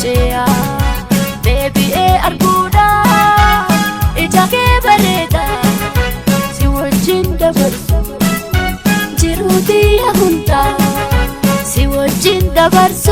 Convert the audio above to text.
ce'a deebi'ee arguudha ija kee bareeda si wajjin dabarsu jiruutii hundaa si wajjin dabarsu.